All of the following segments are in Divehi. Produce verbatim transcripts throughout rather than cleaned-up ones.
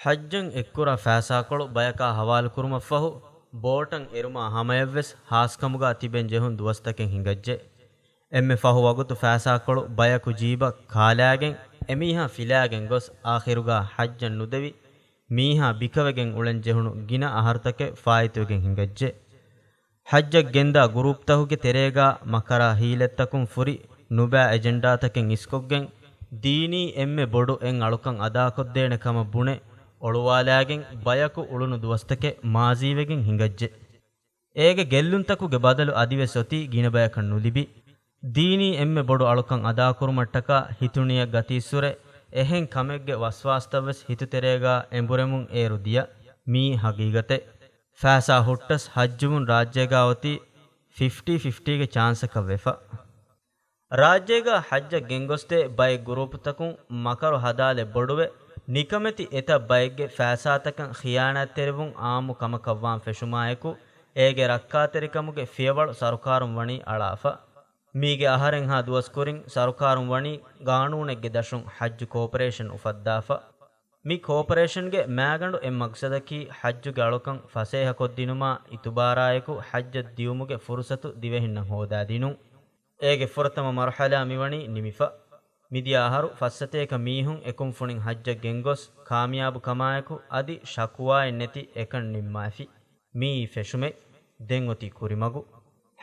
ޙައްޖަށް އެއްކުރާ ފައިސާކޮޅު ބަޔަކާ ޙަވާލުކުރުމަށްފަހު، ބޯޓަށް އެރުމާ ހަމަޔަށްވެސް ހާސްކަމުގާ ތިބެން ޖެހުނު ދުވަސްތަކެއް ހިނގައްޖެ. އެންމެ ފަހު ވަގުތު ފައިސާކޮޅު ބަޔަކު ޖީބަށް ކާލާގެން، އެމީހާ ފިލާގެން ގޮސް، އާޚިރުގާ ޙައްޖަށް ނުދެވި، މީހާ ބިކަވެގެން އުޅެން ޖެހުނު ގިނަ އަހަރުތަކެއް ފާއިތުވެގެން ހިނގައްޖެ. ޙައްޖަށް ގެންދާ ގުރޫޕްތަކުގެ ތެރޭގާ މަކަރާ ހީލަތްތަކުން ފުރި ނުބައި އެޖެންޑާތަކެއް އިސްކޮށްގެން، ދީނީ އެންމެ ބޮޑު އެއް އަޅުކަން އަދާކޮށްދޭނެ ކަމަށް ބުނެ، އޮޅުވާލާގެން ބަޔަކު އުޅުނު ދުވަސްތަކެއް މާޒީވެގެން ހިނގައްޖެ. އޭގެ ގެއްލުންތަކުގެ ބަދަލު އަދިވެސް އޮތީ ގިނަ ބަޔަކަށް ނުލިބި. ދީނީ އެންމެ ބޮޑު އަޅުކަން އަދާކުރުމަށްޓަކާ ހިތުނިޔަތް ގަތީއްސުރެ، އެހެން ކަމެއްގެ ވަސްވާސްތައްވެސް ހިތުތެރޭގާ އެނބުރެމުން އޭރު ދިޔަ. މީ ހަގީގަތެއް. ފައިސާ ހުއްޓަސް ޙައްޖުވުން ރާއްޖޭގާ އޮތީ ފިފްޓީ ފިފްޓީގެ ޗާންސަކަށް ވެފަ. ރާއްޖޭގާ ޙައްޖަށް ގެންގޮސްދޭ ބައެއް ގުރޫޕުތަކުން މަކަރު ހަދާލެއް ބޮޑުވެ، ނިކަމެތި އެތައް ބައެއްގެ ފައިސާތަކަށް ޚިޔާނާތްތެރިވުން އާއްމު ކަމަކަށްވާން ފެށުމާއެކު، އޭގެ ރައްކާތެރިކަމުގެ ފިޔަވަޅު ސަރުކާރުން ވަނީ އަޅާފަ. މީގެ އަހަރެއްހާ ދުވަސްކުރިން ސަރުކާރުން ވަނީ ގާނޫނެއްގެ ދަށުން ޙައްޖު ކޯޕަރޭޝަން އުފައްދާފަ. މި ކޯޕަރޭޝަންގެ މާގަނޑު އެއް މަގްސަދަކީ ޙައްޖުގެ އަޅުކަން ފަސޭހަކޮށްދިނުމާ އިތުބާރާއެކު ޙައްޖަށް ދިޔުމުގެ ފުރުސަތު ދިވެހިންނަށް ހޯދާދިނުން. އޭގެ ފުރަތަމަ މަރުޙަލާ މިވަނީ ނިމިފަ. މިދިޔަ އަހަރު ފައްސަތޭކަ މީހުން އެކުންފުނިން ޙައްޖަށް ގެންގޮސް، ކާމިޔާބު ކަމާއެކު އަދި ޝަކުވާއެއް ނެތި އެކަން ނިންމާފި. މިއީ ފެށުމެއް. ދެން އޮތީ ކުރިމަގު.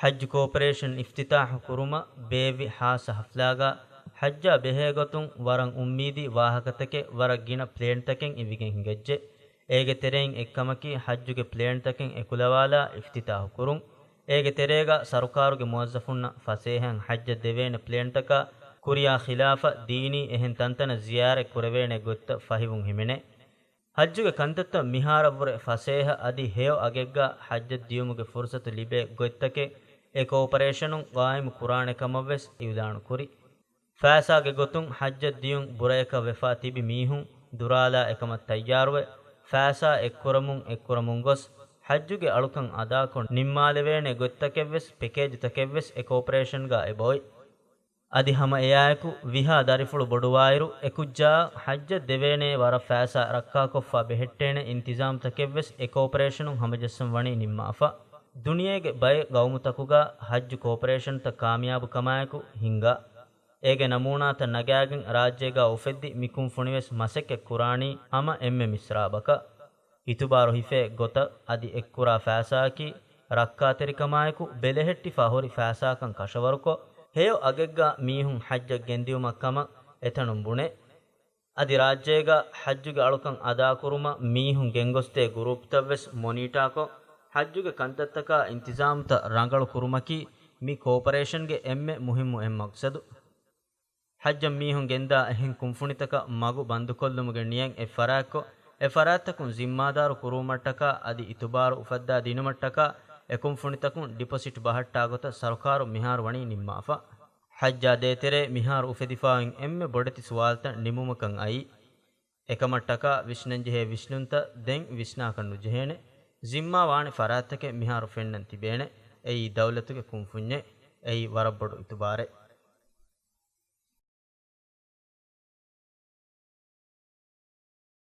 ޙައްޖު ކޯޕަރޭޝަން އިފްތިތާޙު ކުރުމަށް ބޭއްވި ޚާއްޞަ ޙަފްލާގާ ޙައްޖާ ބެހޭގޮތުން ވަރަށް އުއްމީދީ ވާހަކަތަކެއް ވަރަށް ގިނަ ޕްލޭންތަކެއް އިވިގެން ހިނގައްޖެ. އޭގެ ތެރެއިން އެއްކަމަކީ ޙައްޖުގެ ޕްލޭންތަކެއް އެކުލަވާލާ އިފްތިތާޙު ކުރުން. އޭގެ ތެރޭގާ ސަރުކާރުގެ މުވައްޒަފުންނަށް ފަސޭހައިން ޙައްޖަށް ދެވޭނެ ޕްލޭންތަކާ ކުރިއާ ޚިލާފަށް ދީނީ އެހެން ތަންތަނަށް ޒިޔާރަތް ކުރެވޭނެ ގޮތްތައް ފަހިވުން ހިމެނޭ. ޙައްޖުގެ ކަންތައްތައް މިހާރަށްވުރެ ފަސޭހަ އަދި ހެޔޮ އަގެއްގާ ޙައްޖަށް ދިޔުމުގެ ފުރުސަތު ލިބޭ ގޮތްތަކެއް އެ ކޯޕަރޭޝަނުން ގާއިމު ކުރާނެ ކަމަށްވެސް އިޢުލާނު ކުރި. ފައިސާގެ ގޮތުން ޙައްޖަށް ދިޔުން ބުރަޔަކަށް ވެފާ ތިބި މީހުން ދުރާލާ އެކަމަށް ތައްޔާރުވެ، ފައިސާ އެއްކުރަމުން އެއްކުރަމުން ގޮސް، ޙައްޖުގެ އަޅުކަން އަދާކޮށް ނިންމާލެވޭނެ ގޮތްތަކެއްވެސް ޕެކޭޖުތަކެއްވެސް އެ ކޯޕަރޭޝަންގާ އެބައޮތް. އަދި ހަމަ އެއާއެކު ވިހާ ދަރިފުޅު ބޮޑުވާއިރު، އެކުއްޖާއަށް ޙައްޖަށް ދެވޭނޭ ވަރަށް ފައިސާ ރައްކާކޮށްފާ ބެހެއްޓޭނެ އިންތިޒާމްތަކެއްވެސް އެ ކޯޕަރޭޝަނުން ހަމަޖައްސަން ވަނީ ނިންމާފަ. ދުނިޔޭގެ ބައެއް ގައުމުތަކުގާ ޙައްޖު ކޯޕަރޭޝަންތައް ކާމިޔާބު ކަމާއެކު ހިންގާ. އޭގެ ނަމޫނާތައް ނަގާގެން ރާއްޖޭގާ އުފެއްދި މި ކުންފުނިވެސް މަސައްކަތް ކުރާނީ ހަމަ އެންމެ މިސްރާބަކަށް. އިތުބާރު ހިފޭ ގޮތަށް އަދި އެއްކުރާ ފައިސާއަކީ ރައްކާތެރިކަމާއެކު ބެލެހެއްޓިފާ ހުރި ފައިސާކަން ކަށަވަރުކޮށް، ހެޔޮ އަގެއްގާ މީހުން ޙައްޖަށް ގެންދިއުމަށް ކަމަށް އެތަނުން ބުނޭ. އަދި ރާއްޖޭގާ ޙައްޖުގެ އަޅުކަން އަދާކުރުމަށް މީހުން ގެންގޮސްދޭ ގުރޫޕްތައްވެސް މޮނީޓާކޮށް، ޙައްޖުގެ ކަންތައްތަކާ އިންތިޒާމްތައް ރަނގަޅު ކުރުމަކީ މި ކޯޕަރޭޝަންގެ އެންމެ މުހިއްމު އެއް މަގްސަދު. ޙައްޖަށް މީހުން ގެންދާ އެހެން ކުންފުނިތަކަށް މަގު ބަންދުކޮށްލުމުގެ ނިޔަތް އެއް ފަރާތްކޮށް، އެ ފަރާތްތަކުން ޒިންމާދާރު ކުރުވުމަށްޓަކާ އަދި އިތުބާރު އުފައްދާ ދިނުމަށްޓަކާ، އެ ކުންފުނިތަކުން ޑިޕޮސިޓް ބަހައްޓާ ގޮތަށް ސަރުކާރު މިހާރު ވަނީ ނިންމާފަ. ޙައްޖާ ދޭތެރޭ މިހާރު އުފެދިފާއިން އެންމެ ބޮޑެތި ސުވާލުތައް ނިމުމަކަށް އައީ. އެކަމަށްޓަކާ ވިސްނަންޖެހޭ ވިސްނުންތައް ދެން ވިސްނާކަށް ނުޖެހޭނެ. ޒިންމާ ވާނެ ފަރާތްތަކެއް މިހާރު ފެންނަން ތިބޭނެ. އެއީ ދައުލަތުގެ ކުންފުންޏެއް. އެއީ ވަރަށް ބޮޑު އިތުބާރެއް.